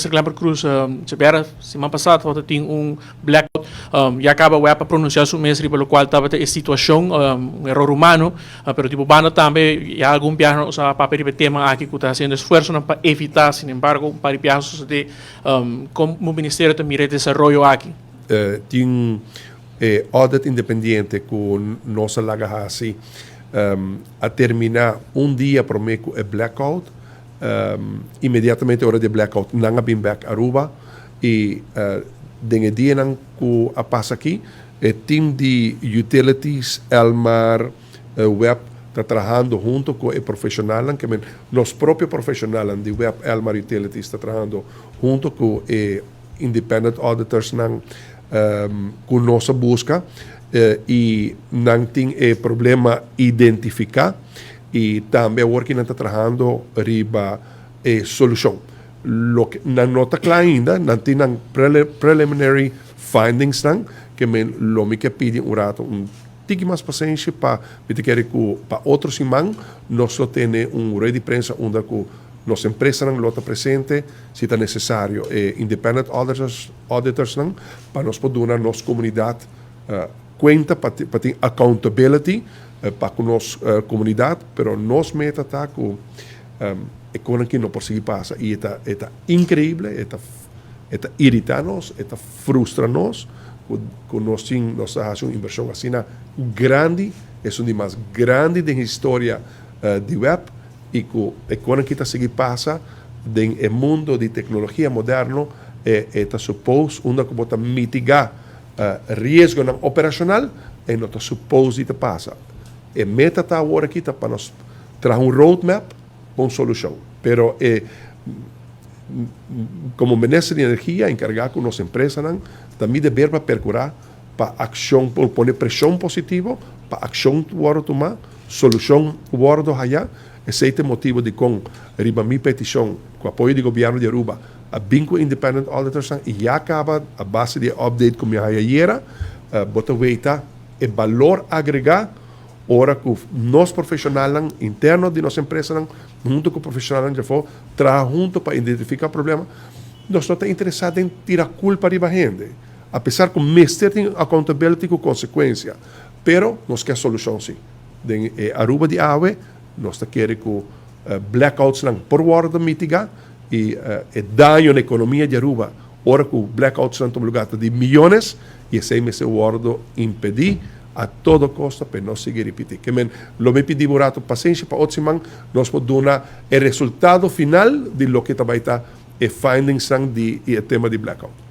Minister Glenbert Croes, djabièrnè siman pasá tabata tin un blackout. Ya kaba web a pronunsiá su mes riba lokual tabata e situashon, un eror humano, pero di bo banda tambe ya algun biaha nos a papia riba e tema aki ku ta hasiendo esfuersonan pa evitá, sin embargo un par di biaha a sosodé. Kon bo ministerio ta mira e desaroyo aki? Tin e audit independiente ku nos a laga hasi a terminá un dia promé ku e blackout. Inmediatamente ora di e blackout nan a bin bek Aruba y den e dianan cu a pasa aki e team di Utilities, Elmar, web ta trahando hunto cu e profesionalnan, ke men nos propio profesionalnan di web, Elmar, Utilities ta trahando hunto cu e independent auditorsnan cu nos a busca y nan tin e problema identifica. I tambe awor ki nan ta trahando riba e solushon. Loke nan no ta kla ainda, nan tin nan preliminary findingsnan, ke men lo mi ke pidi un rato un tiki mas pasenshi pa mi ta kere ku pa otro siman nos lo tene un rueda di prensa unda ku nos empresanan lo ta presente si ta nesesario e independent auditors auditorsnan pa nos por duna nos komunidat Cuenta pa pa tin accountability pa cu nos comunidad, pero nos meta ta cu e conan aki no por sigui pasa y e ta e ta increible, e ta e ta irita nos, e ta frustra nos cu cu nos tin nos ta haci un inversion asina grandi, esun di mas grandi den historia di web y cu e conan aki ta sigui pasa den e mundo di tecnologia moderno e e ta suppose unda cu bo ta mitiga Riesgonan operacional e no ta suppose di ta pasa. E meta ta awor aki ta pa nos traha un roadmap pa un solucion. Pero e como Minister di Energia encarga cu nos empresanan ta mi deber pa percura pa accion por pone presion positivo pa accion wordo tuma, solucion wordo haya. Esey ta e motibo dicon riba mi peticion cu apoyo di Gobierno di Aruba a bin cu independent auditorsnan y ya caba a base di e update cu mi a haya ayera, bo ta weita e balor agrega ora cu nos profesionalnan interno di nos empresanan hunto cu profesionalnan di afo traha hunto pa identifica problema. Nos no ta interesa den tira culpa riba hende, a pesar cu mester tin accountability cu consecuencia, pero nos kier solucion si. Den e Aruba di awe nos ta kere cu blackoutsnan por wordo mitiga y e daño na economia di Aruba ora cu blackoutsnan tuma lugar ta di miyones y esey mester wordo impedi a todo costo pa e no sigui ripiti. Ke men lo mi pidi bo un rato pasenshi pa otro siman nos por duna e resultado final di loke ta bay ta e findingsnan di e tema di blackout.